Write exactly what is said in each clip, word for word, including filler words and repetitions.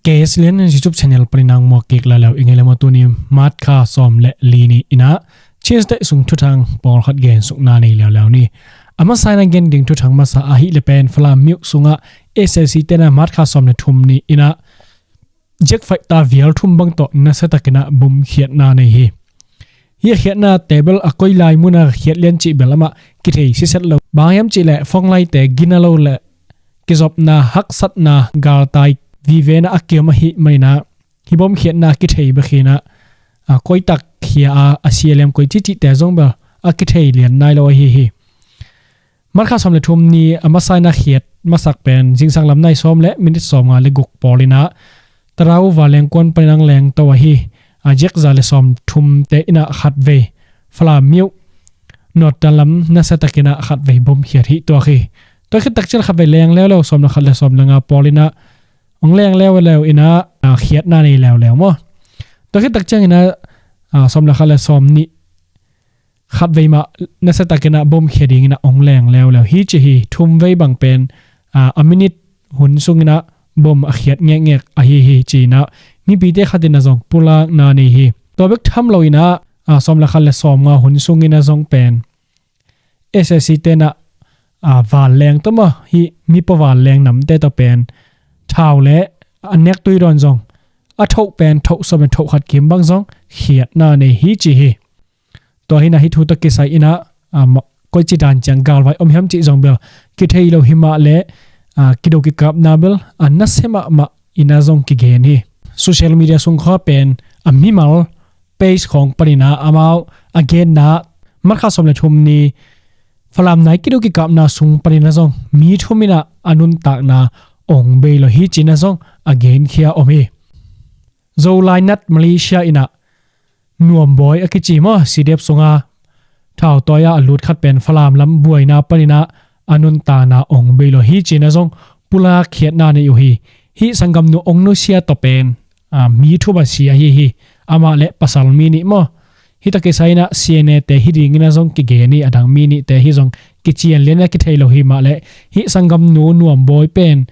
K S Lian YouTube channel panin nang muak kik lailai ing ei le maw. Tuni March kha sawm le li ni in ah Chin State sung thuthang pawlkhat gensukna nei leuleu ni. A masa in ah gen ding thuthang masa ahih leh pen Falam Myo sungah S A C te'n ah March kha sawm le thum ni in ah jet fighter vial thum bang tawh nasiatakin ah bomb khiatna nei hi. Hih a khiatnate bel a koi lai munah khiat lian cih bel amah kithei siset lo. Bang hiam cih leh phone line-te gina lo le kizopna, haksatna, galtai vivena a kiam ahih manin ah hih bomb khiatna kithei bek hi in ah, a, koi tak khia a, a sia liam koi cihcihte zong bel a kithei lian nai lo ahi hi. March kha sawm le thum ni a masa in ah khiat masak pen zingsang lam nai sawm le minit sawmnga le guk pawl in ah Tarau vanleng kuan panin ah lengto ahi. A, jet za le sawm thumte in ah khatvei Falam Myo north lam nasiatakin ah khatvei bomb khiat hi tuak hi. Tua khit tak ciang khatvei leng leuleu sawm le khat le sawm le nga pawl in ah hong leng leuleu in ah, a, khiatna nei leuleu maw. Tua khit tak ciangin ah, a, sawm le khat le sawm nih khatvei mah nasiatakin ah bomb khia dingin ah hong leng leuleu hi ci hi. Thumvei bang pen, a, a minit hun sungin ah bomb a khiat ngekngek ahi hi ci-in ah mipite khat in ah zong pulakna nei hi. Tua bek tham lo in ah, a, sawm le khat le sawmnga hun sungin ah zong pen S A C te'n ah, a, vanleng tawh maw, hih mipa vanleng namte tawh pen thau le a nek tui dawn zong a thoh pen thoh sawm le thoh khat kim bang zong khiatna nei hi ci hi. Tua hi in ah hih thu tawh kisai in ah, a, ma-, koici dan ciang galvai om hiam cih zong bel kithei lo hi mah leh, a, kido kikapna bel a nasia mahmah in ah zong kigen hi. Social media sung khawng pen a mimal page khawng panin ah amau a genna March kha sawm le thum ni Falam nai kido kikapna sung panin ah zong mi thum in ah a nuntakna ong bei lo hi ci-in ah zong a genkhia om hi. Zolainat Malaysia in ah Nuambawi a kici maw, C D F sunga thautawi-a a lut khat pen Falam lam buaina panin ah a nuntakna ong bei lo hi ci-in ah zong pulak khiatna nei uh hi. Hih sanggamnu ong nusia tawh pen, a, mi thum a si ahi hi. Amah le pasal mi nih maw. Hih tawh kisai in ah C N A te hi dingin ah zong kigen hi, a dang mi nihte hi zong kician lian in ah kithei lo hi mah leh hih sanggamnu Nuambawi pen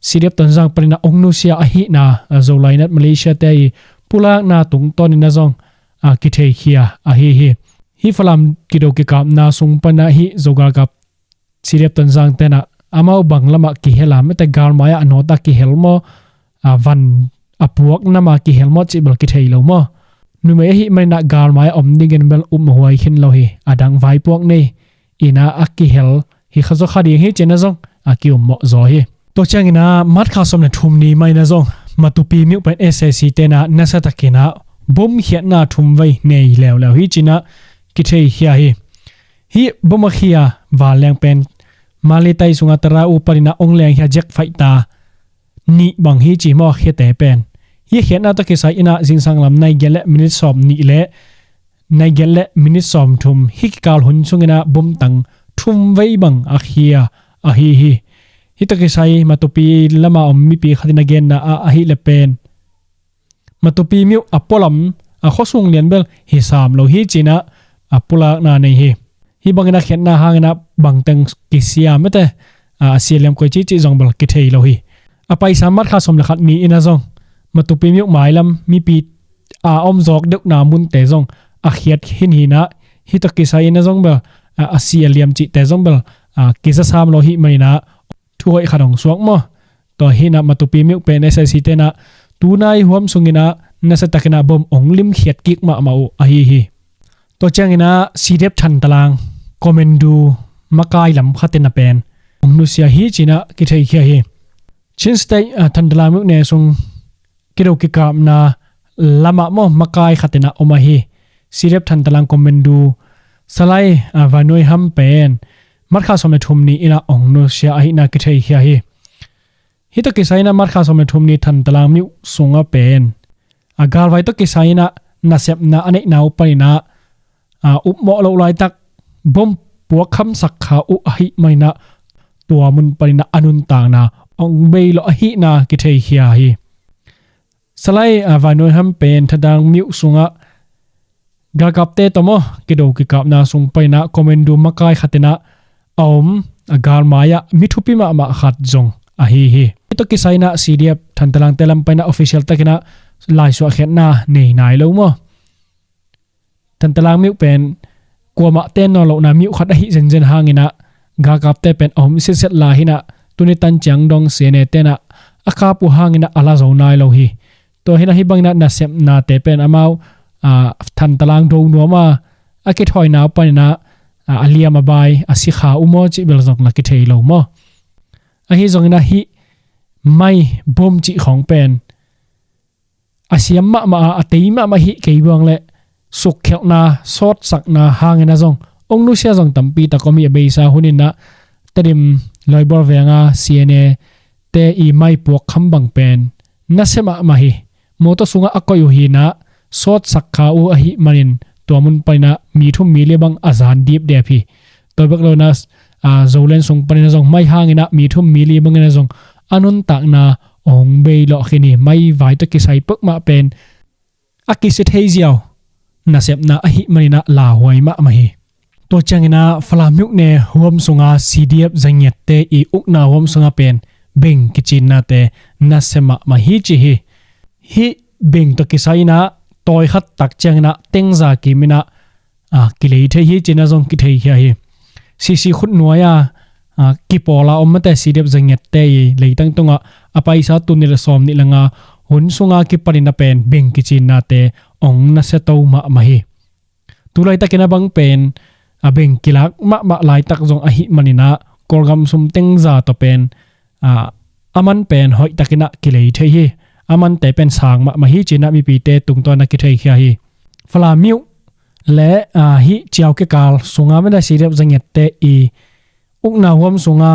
C D F Tonzang panin ah ong nusia ahihna, a, Zolainat Malaysia te i pulakna tungtawnin ah zong, a, kitheikhia ahi hi. Hih Falam kido kikapna sung panin ah hih Zo galkap C D F Tonzang te'n ah amau bang lamah kihel a, mete galmai-ah a nawt a kihel maw, a, van a puak namah kihel maw cih bel kithei lo maw. Numei ahih manin ah galmai-ah om dingin bel um huai khin lo hi. A dang vaipuak nei in ah a kihel hi kha zaw kha ding hi ci-in ah zong a ki-ummawh zaw hi. Tua ciangin ah March kha sawm le thum ni mah in ah zong Matupi Myo pen S A C te'n ah nasiatakin ah bomb khiatna thumvei nei leuleu hi ci-in ah kitheikhia hi. Hih bomb a khia vanleng pen Malitai sunga Tarau panin ah ong lengkhia jet fighter nih bang hi ci maw, a khiate pen. Hih khiatna tawh kisai in ah zingsang lam nai giat le minit sawm nih le nai giat le minit sawm thum, hih kikal hun sungin ah bomb tang thumvei bang a khia ahi hi. Hih tawh kisai Matupi lama om mipi khat in a genna ah ahih leh pen Matupi Myo a pualam, a khuasung lian bel hi sam lo hi ci-in ah a pulakna nei hi. Hih bangin a khiatna hangin ah bangteng kisia mete, a, a sia liam koi cihcih zong bel kithei lo hi. A paisa March kha sawm le khat ni in ah zong Matupi Myo mailam mipi a om zawk deuhna munte zong a khiat hinhin ah, hih tawh kisai in ah zong bel, a, a sia liam cihte zong bel, a, kiza sam lo hi manin ah thu hoih khat hong suak maw. Tua hi in ah Matupi Myo pen S A C te'n ah tunai huam sungin ah nasiatakin ah bomb ong limkhiat kik mahmah uh ahi hi. Tua ciangin ah C D F Thantalang commando makai lam khat in ah pen ong nusia hi ci-in ah kitheikhia hi. Chin State, a, Thantalang Myo ne sung kido kikapna lamah maw, makai khat in ah om ahi. C D F Thantalang commando Salai, a, Vannuaiham pen March kha sawm le thum ni in ah ong nusia ahihna kitheikhia hi. Hih tawh kisai in ah March kha sawm le thum ni Thantalang Myo sungah pen a galvai tawh kisai in ah nasepna a neihna uh panin ah, a, upmawh loh laitak bomb puak khamsak kha uh ahih manin ah tua mun panin ah a nuntakna ong bei lo ahihna kitheikhia hi. Salai, a, Vannuaiham pen Thantalang Myo sungah galkapte tawh maw, kido kikapna sung panin ah commando makai khat in ah a om, a galmai-ah mi thupi mahmah khat zong ahi hi. Hih tawh kisai inah C D F Thantalangte lam pan inah official takin ah laisuahkhiatna nei nai lo maw? Thantalang myuh pen kuamah ten nawn lohna myuh khat ahi zenzen hangin ah galkapte pen a om sitset lai hi inah tuni tan ciang dong C N A te inah a kap uh hangin ah a la zo nai lo hi. Tua hi inah hih bangin ah nasepnate pen amau, ah, Thantalang do nuam a, a kithawina uh panin ah, ah, a liam a bai a si kha uh maw cih bel zong la kithei lo maw? Ahi zongin ah hih mai bom cih khawng pen a siam mahmah a, a tei mahmah hi kei buang leh sukkhelhna, sawtsakna hangin ah zong ong nusia zong tampi tak om hi. A beisa hunin ah Tedim Loibor veng a C N A te i mai puak kham bang pen nasia mahmah hi. Mawtaw sungah a koih uh hi inah sawtsak kha uh ahih manin tua mun panin ah mi thum mi li bang a zan dipdep hi. Tua bek lo inah, ah, Zoland sung panin ah zong mai hangin ah mi thum mi li bangin ah zong a nuntakna ong bei lawh khin hi. Mai vai tawh kisai peuhmah pen a kisia thei ziau nasepna ahih manin ah lauhuai mahmah hi. Tua ciangin ah Falam myone huam sunga C D F zangiatte i ukna huam sunga pen beng kicinnate nasia mahmah hi ci hi. Hih beng tawh kisai inah tawi khat tak ciangin ah tengza kim inah, ah, kilei thei hi ci inah zong kitheikhia hi. C C khutnuai a, ah, kipawl a om mate C D F zangiatte i leitang tungah a paisa tul nih le sawm nih le nga hun sunga kipanin ah pen beng kicinnate ong nasia to mahmah hi. Tu laitakin ah bang pen a beng kilak mahmah laitak zong ahih manin ah Kawlgam sum tengza tawh pen, ah, a man pen hoih takin ah kilei thei hi. A mante pen sang mahmah hi ci inah mipite tungtawn ah kitheikhia hi. Falam myone le, ah, hih Ciau kikal sunga mate C D F zangiatte i ukna huam sunga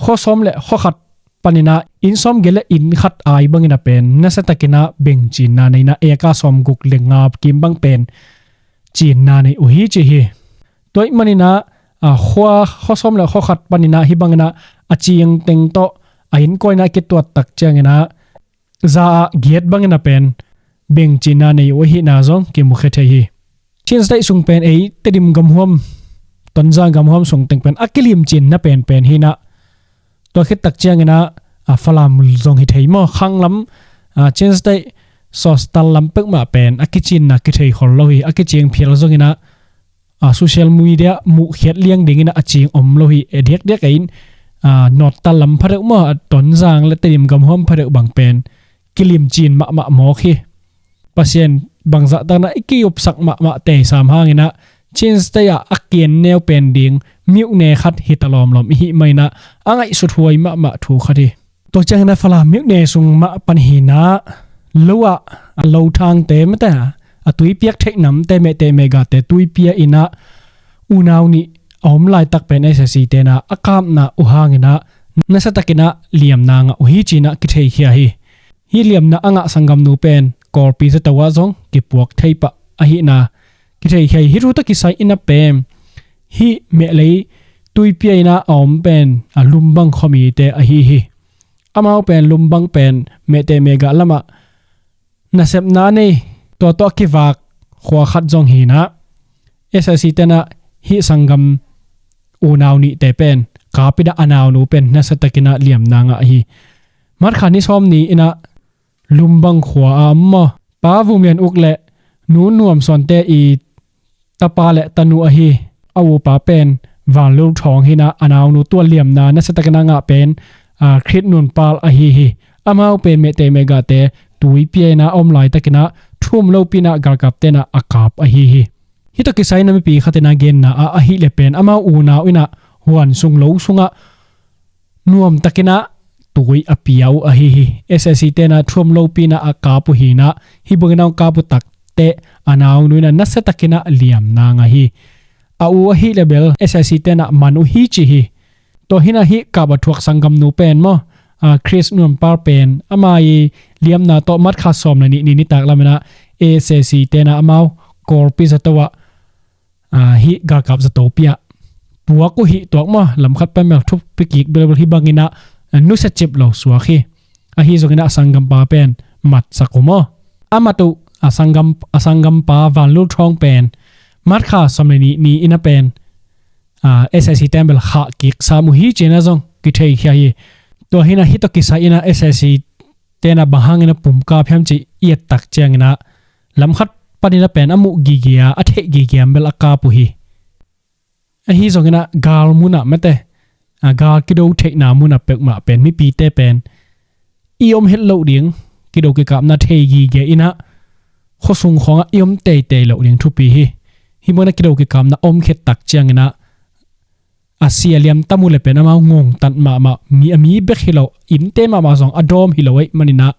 khua sawm le khua khat panin ah inn sawm giat le inn khat ai bangin ah pen nasia takin ah beng cinna nei inah eka sawm guk le nga kim bang pen cinna nei uh hi ci hi. Tua ahih manin ah, ah, khua, khua sawm le khua khat panin ah hih bangin ah a cing teng tawh a innkuan ah kituat tak ciangin ah za ah giat bangin ah pen beng cinna nei uh ahihna zong kimukhia thei hi. Chin State sung pen ei Tedim gamhuam, Tonzang gamhuam sung teng pen a kilim cinna penpen hi inah tua khit tak ciangin ah, ah, Falam zong hi thei maw, khang lam, ah, Chin State sawstal lam peuhmah pen a kicinna kithei khol lo hi. A kicing phial zongin ah, ah, social media muhkhiat liang dingin ah a cing om lo hi. E diakdiak in, ah, North-tal lam phadeuh maw, ah, Tonzang le Tedim gamhuam phadeuh bang pen kilim cin mahmah mawk hi. Pasian bangzah takin ah i ki-upsak mahmah teisam hangin ah Chin State ah a kian neu pen ding myone khat hi ta lawmlawm i hih manin ah a ngaihsut huai mahmah thu khat hi. Tua ciangin ah Falam myone sung mah pan hi inah lo ah a lo thangte mate, a tuipiak theih namte, mehteh mehgahte tuipia in ah unau nih a om laitak pen S A C te in ah a kapna uh hangin ah nasia takin ah liamna ngah uh hi ci-in ah kitheikhia hi. Hih liamna a ngah sanggamnu pen Kawlpi zato ah zong kipuak thei pah ahihna kitheikhia hi. Hih thu tawh kisai in ah pen hih mehlei tuipia in ah a om pen a Lumbang khuamite ahi hi. Amau pen Lumbang pen mehteh mehgah lamah nasepna nei, tua tawh a kivak khua khat zong hi-in ah S A C te in ah hih sanggam unau nihte pen kap in ah a naunu pen nasia takin ah liamna ngah hi. March kha ni sawm ni in ah Lumbang khua a om maw, Pa Vu Mian Uk le Nu Nuam Sawnte i tapa le tanu ahi a upa pen Van Lul Thawng hi-in ah a naunu tua liamna nasia takin ah ngah pen, aa, Khrit Nunpal ahi hi. Amau pen mehteh mehgahte tuipia in ah a om laitakin ah thu-um lopi in ah galkapte in ah a kap ahi hi. Hih tawh kisai in ah mipi khat in ah genna ah ahih leh pen amau unau in ah huan sung lo sungah nuam takin ah tui a pia uh ahi hi. S A C te in ah thu-um lopi in ah a kap uh hi-in ah hih bangin ah a kap uh takteh a naunu in ah nasia takin ah liamna ngah hi. A u ahih leh bel S A C te in ah man uh hi ci hi. Tua hi-in ah hih kap a thuak sanggamnu pen maw, aa, Khrit Nunpal pen ama i liamna tawh March kha sawm le nih ni nitak lam in ah S A C te in ah amau Kawlpi zato ah, aa, hih galkap zatopi ah puak uh hi tuak maw, lam khat pen bel thupi kik belbel hi bangin ah, aa, nusia cip lo suak hi. Ahi zongin ah a sanggampa pen matsak uh maw. A mat uh a sanggam, a sanggampa Van Lul Thawng pen March kha sawm le nih ni in ah pen, aa, S A C te in bel khah kik sam uh hi ci-in ah zong kitheikhia hi. Tua hi-in ah hih tawh kisai-in ah S A C te-in ah bang hangin ah pumkap hiam cih i et tak ciangin ah lam khat panin ah pen a muh gige a, a theih gige a bel a kap uh hi. Ahi zongin ah gal mun ah mate, a, gal kido theihna mun ah peuhmah pen mipite pen i om het loh ding, kido kikapna thei gige in ah khuasung khawngah i om teitei loh ding thupi hi. Hih bangin ah kido kikapna om khit tak ciangin ah a sia liam tam uh leh pen amau ngongtat mahmah, mi, a mi bek hi lo, innte mahmah zong a dawm hi lo ahih manin ah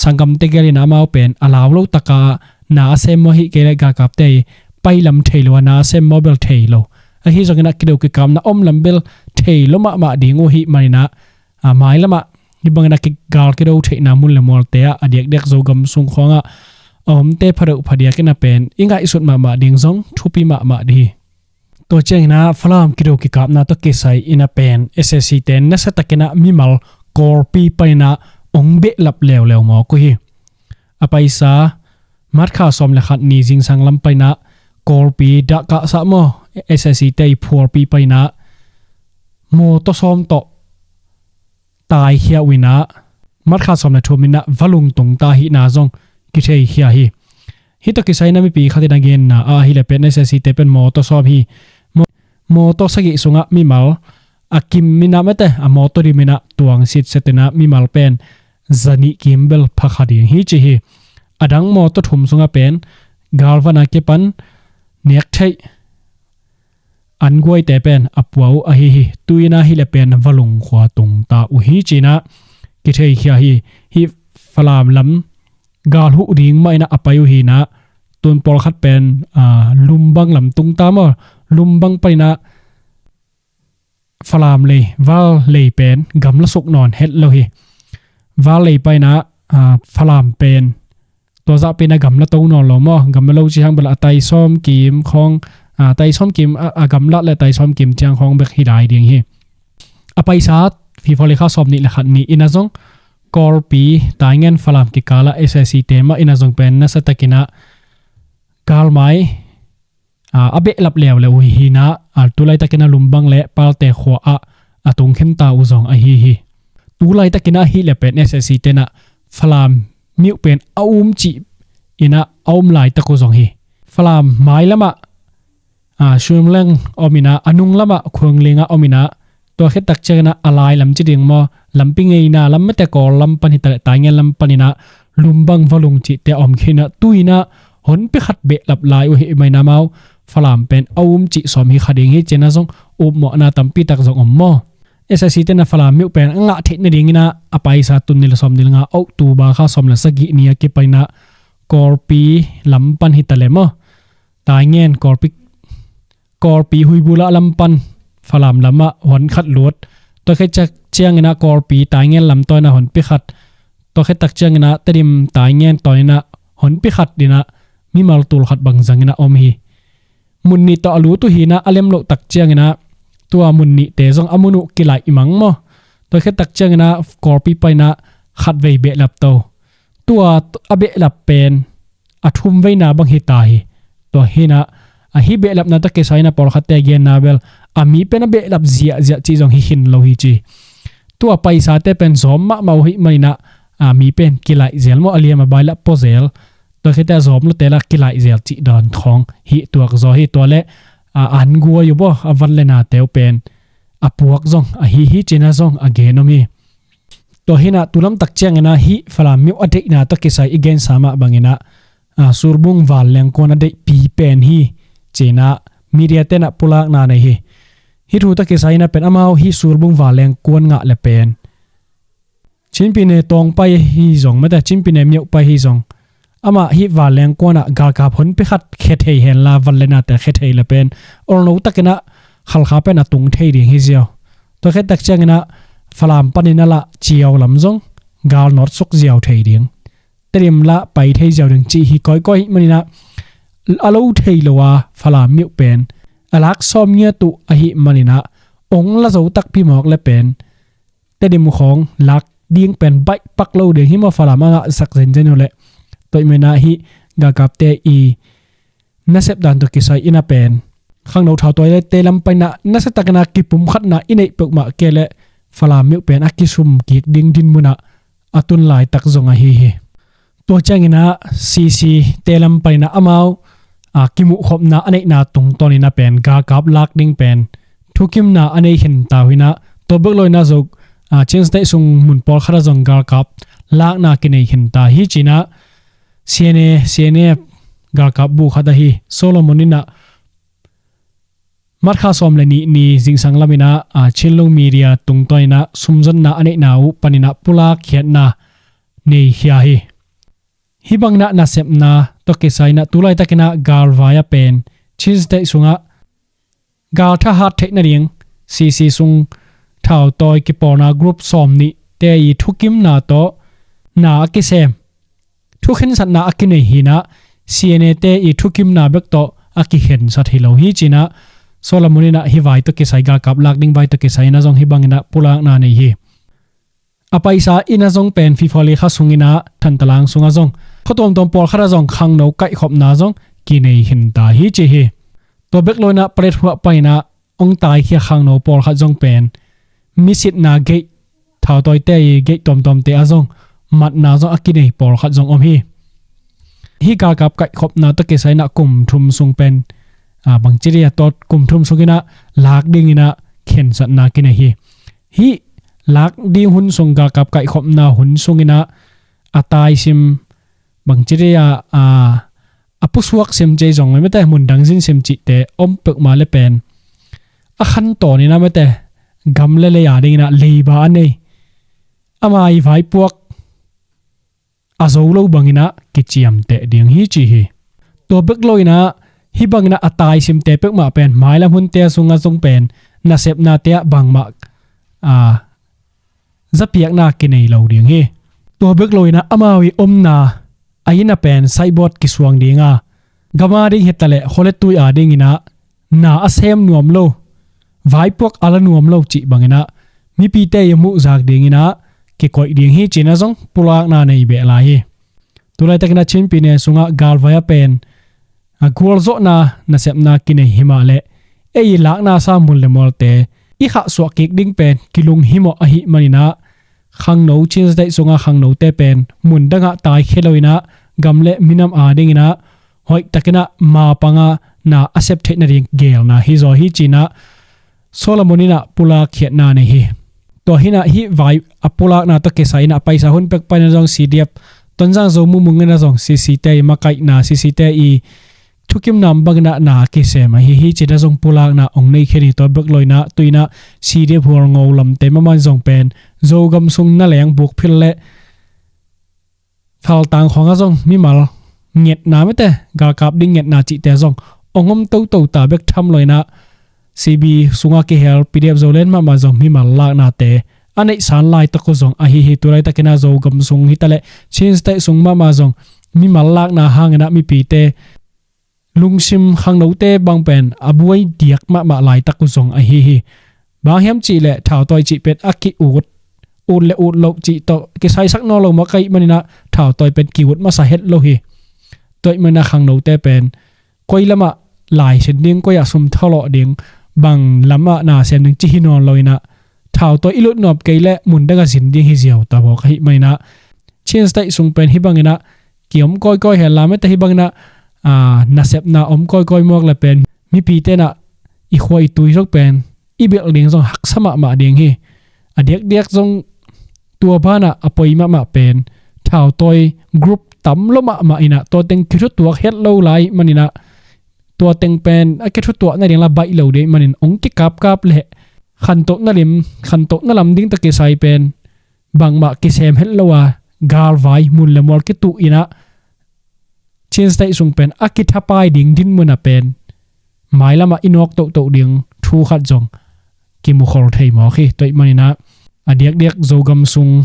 sanggamte gel in ah amau pen a lau lo tak a na a semmawh, ahih kei leh galkapte i pailam thei lo a na a semmawh bel thei lo. Ahi zongin ah kido kikapna om lam bel thei lo mahmah ding uh ahih manin ah, a, mailam ah hih bangin ah ki-, gal kido theihna mun le mualte ah, a diakdiak Zogam sung khawngah a omte phadeuh phadiak in ah pen i ngaihsut mahmah ding zong thupi mahmah ding hi. Tua ciangin ah Falam kido kikapna tawh kisai in ah pen S A C te in ah nasiatakin ah mimal Kawlpi panin ah ong behlap leuleu mawk uh hi. A paisa March kha sawm le khat ni zingsang lam panin ah Kawlpi dah kahsah maw, S A C te i phualpi panin ah mawtaw sawm tawh taikhia uh in ah March kha sawm le thum in ah va lungtung ta ahihna zong kitheikhia hi. Hih tawh kisai in ah mipi khat in a genna ah ahih leh pen S A C te pen mawtaw sawm hi. Maw-, mawtaw sagih sungah mimal a kim in ah mate, a mawtaw dim in ah tuang sitset in ah mimal pen zanih kim bel pha kha ding hi ci hi. A dang mawtaw thum sungah pen galvan a kipan nek theih an guaite pen a pua uh ahi hi. Tu-in ah ahih leh pen Valung khua tung ta uh hi ci-in ah kitheikhia hi. Hih Falam lam gal huh ding mah in ah a pai uh hi-in ah tun pawlkhat pen, a, Lumbang lam tung ta maw, Lumbang panin ah Falam lei, Val lei pen gamla suk nawn het lo hi. Val lei panin ah, a, Falam pen tua zah pen a gamla to nawn lo maw, gamla lo cih hang bel a tai sawm kim khawng, a, tai sawm kim a, a gamla le tai sawm kim ciang khawng bek hi lai ding hi. A paisa February kha sawm nih le khat ni in ah zong Kawlpi, Taingen, Falam kikal ah S A C te mah in ah zong pen nasiatakin ah galmai, a, a behlap leuleu uh hi-in ah, a, tu laitakin ah Lumbang le Palte khua ah a tung khin ta uh zong ahi hi. Tu laitakin ah ahih leh pen S A C te in ah Falam mi uh pen a um cih in ah a um laitak uh zong hi. Falam mailam ah, a, Sumleng om in ah, a nung lam ah Khuangling ah om in ah, tua khit tak ciangin ah a lai lam ci ding maw, lampi ngeina lam mate, Kawl lam pan hi ta leh Taingen lam panin ah Lumbang, Valung cihte a om khin ah, tu-in ah honpi khat behlap lai uh ahih manin ah amau Falam pen a um cih sawm hi kha ding hi ci-in ah zong upmawhna tampi tak zong om maw. S A C te in ah Falam mi uh pen a ngah theih nadingin ah a paisa tun ni le sawm ni le nga, October kha sawm le sagih ni a kipan in ah Kawlpi lam pan hi ta leh maw, Taingen, Kawlpi, Kawlpi Huibula lam pan Falam lam ah hon khat lut. Tua khit tak ciangin ah Kawlpi, Taingen lam tawh in ah honpi khat. Tua khit tak ciangin ah Tedim, Taingen tawh in ah honpi khat in ah mimal tul khat bang zangin ah om hi. Mun nih tawh a lut uh hi-in ah a lem loh tak ciangin ah tua mun nihte zong a mun uh kilaih mang maw. Tua khit tak ciangin ah Kawlpi panin ah khatvei behlap to. Tua a behlap pen a thumveina bang hi ta hi. Tua hi-in ah, a, hih behlapna tawh kisai in ah pawlkhatte genna bel a mi pen a behlap ziahziah cih zong hi khin lo hi ci. Tua paisate pen zawm mahmah uh ahih manin ah, a, mi pen kilaih zel maw, a liam a bai lah pua zel. Tua khit teh a zawm lote lah kilaih zel cih dan khawng hi tuak zaw hi. Tua leh, a, an guai uh maw, a van le nate uh pen a puak zong ahi hi ci-in ah zong a gen om hi. Tua hi-in ah tu lam tak ciangin ah hih Falam mi uh a deihna tawh kisai i gensa mah bangin ah, a, Surbung Vanleng kuan a deihpi pen hi ci-in ah media te in ah pulakna nei hi. Hih thu tawh kisai in ah pen amau hih Surbung Vanleng kuan ngah leh pen Chin Pyine tawng pai hi zong mate, Chin Pyine mi uh pai hi zong, amah hih Vanleng kuan ah galkap honpi khat khia thei hen la, van le nate khia thei leh pen olno takin ah Khalkha pen a tung thei ding hi ziau. Tua khit tak ciangin ah Falam panin ah lah ciau lam zong gal nawt suk ziau thei ding, Tedim lah pai thei ziau ding cih hi kawikawi ahih manin ah a lo thei lo a Falam mi uh pen a lak sawm ngiat uh ahih manin ah ong la zo takpi mawk leh pen Tedim khawng lak ding pen baih pak lo ding hi maw, Falam a ngahsak zenzen uh leh. Tua ahih manin ah hih galkapte i nasep dan tawh kisai in ah pen khangno thau tuaite lam panin ah nasiatakin ah kipumkhatna i neih peuhmah kei leh Falam meuh pen a kisum kik ding dinmun ah a tun laitak zong ahi hi. Tua ciangin ah C C te lam panin ah amau a kimuhkhopna a neihna tungtawnin ah pen galkap lak ding pen thukimna a nei khin ta uh hi in ah, tua bek lo in ah Zo, a, Chin State sung mun pawlkhat ah zong galkap lakna kinei khin ta hi ci-in ah C N A, C N F galkap bu khat ahi Solomon in ah March kha sawm le nih ni zingsang lamin ah, a, Chinlung Media tungtawnin ah sumzonna a neihna uh panin ah pulak khiatna nei khia hi. Hih bangin ah nasepna tawh kisai in ah tu laitakin ah galvai ah pen Chin State sungah gal thahat theih nading C C sung thautawi kipawlna group sawm nih te i thukimna tawh na a kisem, thukhensatna a kinei hi in ah, C N A te i thukimna bek tawh a kikhensat hi lo hi ci-in ah Solomon in ah hih vai tawh kisai, galkap lak ding vai tawh kisai in ah zong hih bangin ah pulakna nei hi. A paisa in ah zong pen February kha sungin ah Thantlang sungah zong khua tuamtuam pawlkhat ah zong khangno kaihkhopna zong kinei khin ta hi ci hi. Tua bek lo in ah Paletwa panin ah hong taikhia khangno pawlkhat zong pen misitna gate, thautawite i gate tuamtuamte ah zong matna zong a kinei pawlkhat zong om hi. Hih galkap kaihkhopna tawh kisai in ah kum thum sung pen, a, bangci dih a, tua kum thum sungin ah lak dingin ah khensatna kinei hi. Hih lak ding hun sung, galkap kaihkhopna hun sungin ah a taisim, bangci dih a, a, a pusuak sim cih zong mete, mundang zin sim cihte om peuhmah le pen a khantawn in ah mete, gam le lei a dingin ah leiba a nei, ama i vaipuak a zo lo bangin ah kiciamteh ding hi ci hi. Tua bek lo in ah hih bangin ah a taisimte peuhmah pen mailam hunte sungah zong pen nasepnate ah bangmah, a, zapiakna kinei lo ding hi. Tua bek lo in ah amau i omna a inn ah pen signboard kisuang ding a, gam a ding hi ta leh khua le tui a dingin ah na a sem nuam lo, vaipuak a la nuam lo cih bangin ah mipite i muhzak dingin ah kikoih ding hi ci-in ah zong pulakna nei beh lai hi. Tu laitakin ah Chin pyine sungah galvai ah pen a gualzawhna nasepna kinei hi mah leh ei i lakna sa mun le mualte i khahsuah kik ding pen kilunghimawh ahih manin ah khangno, Chin State sungah khangnote pen mundang ah taikhia lo in ah gam le minam a dingin ah hoihtakin ah mapang a na a sep theih nading geelna hi zaw hi ci-in ah Solomon in ah pulak khiatna nei hi. Tua hi in ah hih vai a pulakna tawh kisai in ah paisa hun pek panin ah zong C D F, Tonzang Zo Mungmung in ah zong C C te i makaihna, C C te i thukimna bangin ah na kisem ahi hi ci-in ah zong pulakna hong nei khin hi. Tua bek lo in ah tu in ah C D F Hualngo lamte mahmah in zong pen Zogam sung Naleng, Bukphil le Faltang khawngah zong mimal ngetna mete, galkap ding ngetna cihte zong hong om toto ta bek tham lo in ah C B sungah kihel P D F Zoland mahmah zong mimal laknate a neihsan laitak uh zong ahi hi. Tu laitakin ah Zogam sung hi ta leh Chin State sung mahmah zong mimal lakna hangin ah mipite lungsim, khangnote bang pen a buai diak mahmah laitak uh zong ahi hi. Bang hiam cih leh thautawi cih pen a ki-ut, ut le ut loh cih tawh kisaisak nawn lo mah ka hih manin ah thautawi pen ki-ut masa het lo hi. Tua ahih manin ah khangnote pen koi lamah laisin ding, koi ah sum thalawh ding, bang lamah na sem ding cih hi nawn lo in ah thautawi i lut nuam kei leh mundang ah zin ding hi ziau ta maw ka hih manin ah Chin State sung pen hih bangin ah ki-om kawikawi hen la mete, hih bangin ah, a, nasepna om kawikawi mawk le pen mipite in ah i khua i tui zong pen i belh ding zong haksa mahmah ding hi. A diakdiak zong tua banah a poi mahmah pen thautawi group tam lo mahmah in ah tua teng kithutuak het lo lai manin ah tua teng pen a kithutuak nading la baih lo ding manin hong kikapkap leh khantohna lim, khantohna lam ding tawh kisai pen bangmah kisem het lo a, galvai mun le mual kituh in ah Chin State sung pen a kithapai ding dinmun ah pen mailam ah i nawk toto ding thu khat zong kimukhol thei mawk hi. Tua ahih manin ah a diakdiak Zogam sung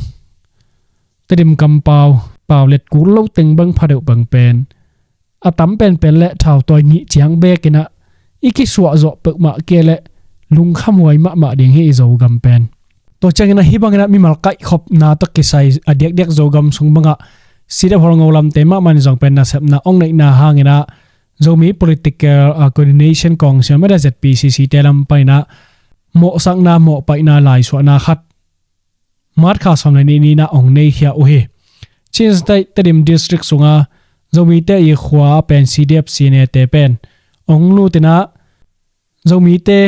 Tedim kampau, pau let kul lo teng bang pha deuh bang pen a tam penpen le thautawi nih ciang beek in ah i kisuahzawh peuhmah kei leh lungkhamhuai mahmah ding hi i Zogam pen. Tua ciangin ah hih bangin ah mimal kaihkhopna tawh kisai a diakdiak Zogam sung bangah C D F Hualngo lamte mahmah in zong pen nasepna hong neihna hangin ah Zomi Political, a, Coordination Council mete Z P C C te lam panin ah mawhsakna, mawhpaihna, laisuahna khat March kha sawm le nih ni-in ah hong neikhia uh hi. Chin State Tedim District sunga Zomite i khua a pen C D F C N A te pen hong lut in ah Zomite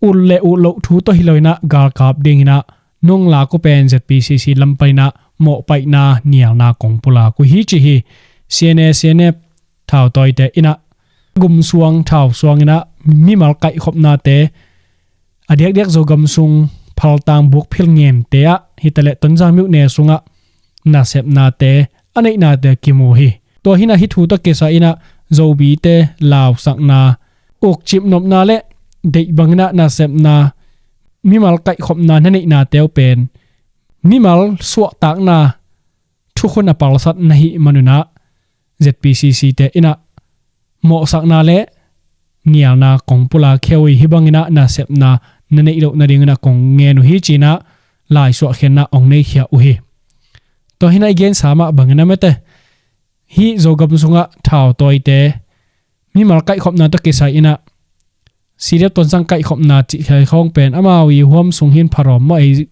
ut le ut loh thu tawh hi lo in ah galkap ding in ah nong lak uh pen Z P C C lam panin ah mawhpaihna nialna kong pulak uh hi ci hi. C N A C N F thautawite in ah gumsuang thausuang in ah mimal kaihkhopnate, a diakdiak Zogam sung phaltang bukphil ngente ah hi taleh Tonzang myone sungah nasepnate a neihnate kimu hi. Tua hi in ah hih thu tawh kisai in ah Zomite lausakna, ukcip nopna le deih bangin ah nasepna, mimal kaihkhopna na neihnate uh pen mimal suahtakna thukhun a palsat na hih man un ah Z P C C te in ah mawhsakna le nialna kong pulak khia uh hi. Hih bangin ah nasepna na neih loh nadingin ah kong ngen uh hi ci-in ah laisuahkhiatna hong neikhia uh hi. Tua hi in ah i gensa mah bangin ah mate, hih Zogam sungah thautawite mimal kaihkhopna tawh kisai in ah C D F Tonzang kaihkhopna cih khawng pen amau i huam sung hi in pharawm maw, ei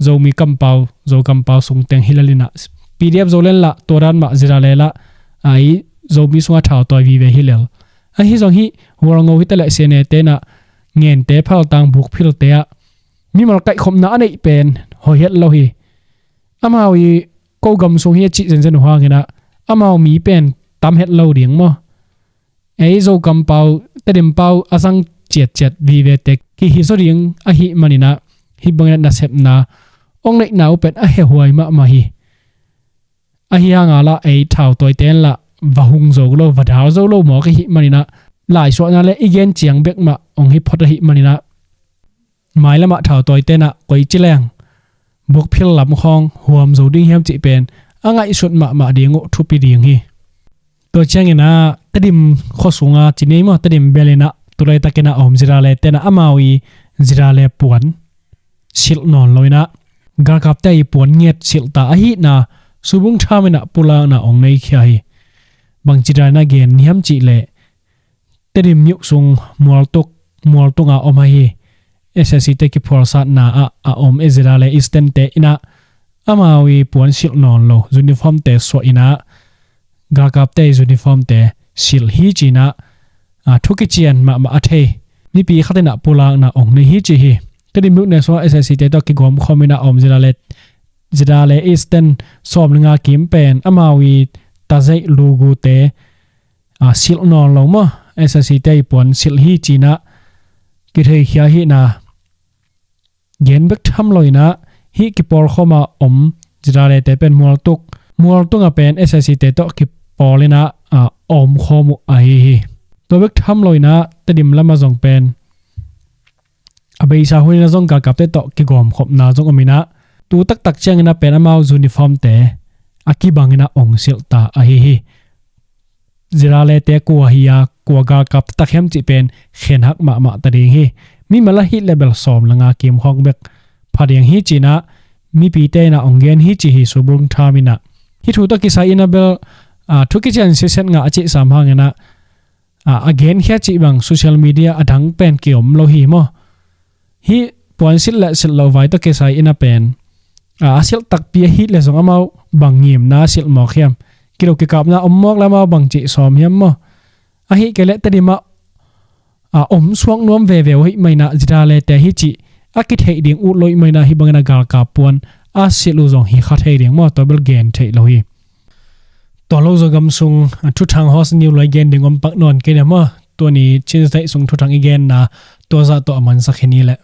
Zomi kampau, Zo kampau sung teng hi lel in ah P D F Zoland lah tua dan mah Zirale lah a i Zomi sungah thautawi vive hi lel. Ahi zong hih Hualngo hi taleh C N A te in ah ngente phaltang bukphilte ah mimal kaihkhopna a neih pen hoih het lo hi. Amau i ko gam sung hi a cih zenzen uh hangin ah amau mi pen tam het lo ding maw. Ei Zo kampau, Tedim pau a zang ciatciat vivete kihi zaw ding ahih manin ah hih bangin ah nasepna hong neihna uh pen a hehuai mahmah hi. Ahi hanga lah ei thautawite in lah va hung zo lo, va dal zo lo mawk ahih manin ah laisuahna le i gen ciang bek mah hong hi phot ahih manin ah mailamah thautawite in ah koici leng bukphil lam khawng huam zo ding hiam cih pen a ngaihsut mahmah ding uh thupi ding hi. Tua ciangin ah Tedim khua sunga ci ni maw, Tedim bel in ah tu laitakin ah a om Zirale te in ah amau i Zirale puan silh nawn lo in ah galkapte i puan nget silh ta ahihna Subung Tham in ah pulakna hong neikhia hi. Bangci dan in ah gen hiam cih leh Tedim myone sung Mualtuk, Mualtung a om ahi S S C te kiphualsatna ah a om Zirale Eastern te in ah amau i puan silh nawn lo, uniform te suah in ah galkapte i uniform te silh hi ci-in ah thu kician mahmah a thei mipi khat in ah pulakna hong nei hi ci hi. Tedim myone sungah S S C te tawh kigawm khawm in ah a om Zirale, Zirale Eastern sawm le nga kim pen amau i Tazeih, Lugu te a silh nawn lo maw, S S C te i puan silh hi ci-in ah kitheikhia hi in ah gen bek tham lo in ah hih kipawlkhawm a om Zirale te pen Mualtuk, Mualtung a pen S S C te tawh kipawl in ah a omkhawm uh ahi hi. Tua bek tham lo in ah Tedim lam ah zong pen a beisa hun in ah zong galkapte tawh kigawmkhopna zong om in ah tu taktak ciangin ah pen amau uniform te a kibang in ah hong silh ta ahi hi. Zirale te kua hi a, kua galkap taktak hiam cih pen khenhak mahmah ta ding hi. Mimal ahih leh bel sawm le nga kim khawng bek pha ding hi ci-in ah mipite in ah hong gen hi ci hi Subung Tham in ah. Hih thu tawh kisai in ah bel thu kician siset ngah a cih sam hangin ah a genkhia cih bang social media a dang pen kiom lo hi maw. Hih puan silh le silh lo vai tawh kisai in ah pen a silh takpi ahih leh zong amau bang ngimna a silh mawk hiam, kilo kikapna om mawk leh amau bangci sawm hiam maw. Ahih kei leh Tedim ah a om suak nuam veve uh ahih manin ah Zirale te hi cih a kitheih ding ut lo ahih manin ah hih bangin ah galkap puan a silh uh zong hi kha thei ding maw, tua bel gen theih lo hi. Tua lo Zogam sung thuthang host ni uh lai gen ding om pak nawn kei ni maw. Tua ni Chin State sung thuthang i genna tua zah tawh a mansak hi ni leh.